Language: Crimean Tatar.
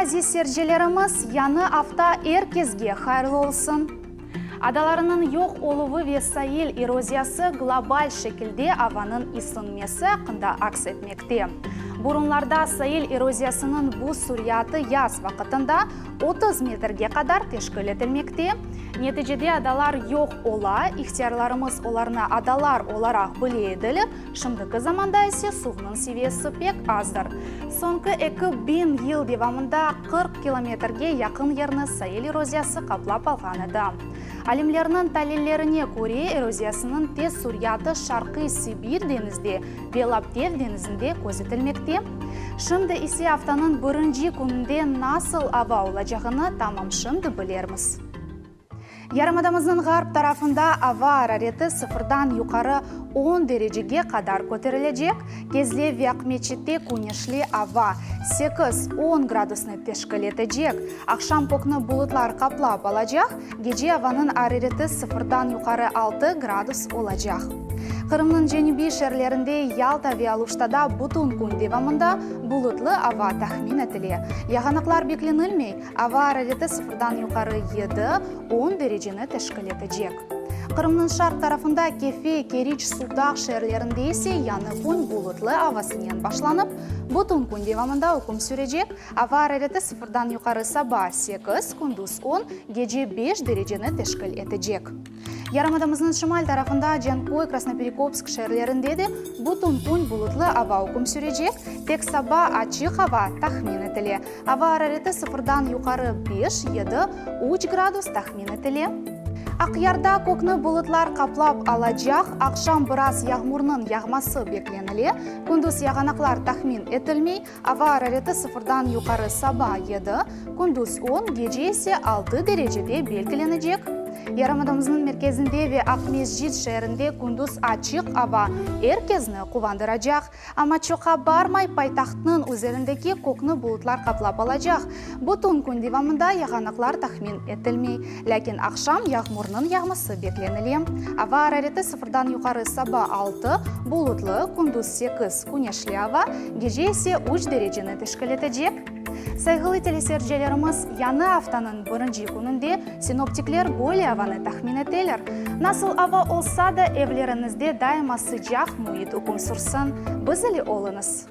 Aziz seyircilerimiz, yañı afta er kesge hayırlı olsun! Adalarınıñ yoq oluvı ve sail eroziyası global şekilde avanıñ isınmesi aqqında aks etmekte. Burunlarda sail eroziyasınıñ bu süriyatı yaz vaqıtında 30 metrge qadar teşkil etilmekte. Neticede adalar yoq ola, ihtiyarlarımız olarnı adalar olaraq bile ediler, Şimdiki zamanda ise suvnıñ seviyesi pek azdır. Soñki 2000 yıl devamında 40 kilometrge yaqın yerni sail eroziyası qaplap alğan edi. Alimlerniñ talillerine köre, eroziyasınıñ tez suryatı Şarqiy Sibir deñizde ve Laptev deñizinde közetilmekte. Şimdi ise aftanıñ birinci kününde nasıl ava olacağını tamam şimdi bilermiz. Yarımadamıznıñ ğarp tarafında ava arareti sıfırdan yuqarı on derecege qadar köterilecek, Kezlev ve Aqmeçitte küneşli ava sekiz, on gradusnı teşkil etecek. Aqşam kökni bulutlar qaplap alacaq, gece avanıñ arareti sıfırdan yuqarı altı gradus olacaq. Qırımnıñ cenübiy şeerlerinde Yalta ve Aluştada bütün kün devamında bulutlı ava tahmin etile. Yağanaqlar beklenilmey. Ava arareti sıfırdan yuqarı yedi, on dereceni teşkil etecek. Qırımnıñ şarq tarafında Kefe, Keriç, Sudaq şeerlerinde ise yañı kün bulutlı avasınen başlanıp, bütün kün devamında üküm sürecek, ava arareti sıfırdan yuqarı saba sekiz, kündüz on, gece beş dereceni teşkil etecek. Yarımadamıznıñ şimal tarafında Canköy, Krasnoperekopsk şeerlerinde de bütün kün bulutlı ava üküm sürecek, tek saba açıq ava tahmin etile. Ava arareti sıfırdan yuqarı beş, yedi, üç gradus tahmin etile. Aqyarda kökni bulutlar qaplap alacaq, aqşam biraz yağmurnıñ yağması beklenile, kündüz yağanaqlar tahmin etilmey, ava arareti sıfırdan yuqarı saba yedi, kündüz on, gece ise altı derecede belgilenecek. Yarımadamıznıñ merkezinde ve Aqmescit şeerinde kündüz açıq ava er kezni quvandıracaq. Amma çoqqa barmay paytahtnıñ üzerindeki kökni bulutlar qaplap alacaq. Bütün kün devamında yağanaqlar tahmin etilmey. Lâkin aqşam yağmurnıñ yağması beklenile. Ava arareti sıfırdan yuqarı saba altı, bulutlı, kündüz sekiz, küneşli ava, gece ise üç dereceni teşkil etecek. Sayğılı teleseyircilerimiz, yañı aftanıñ birinci kününde sinoptikler böyle avanı tahmin eteler. Nasıl ava olsa da, evleriñizde daima sıcaq müit üküm sürsün. Biz ile oluñız!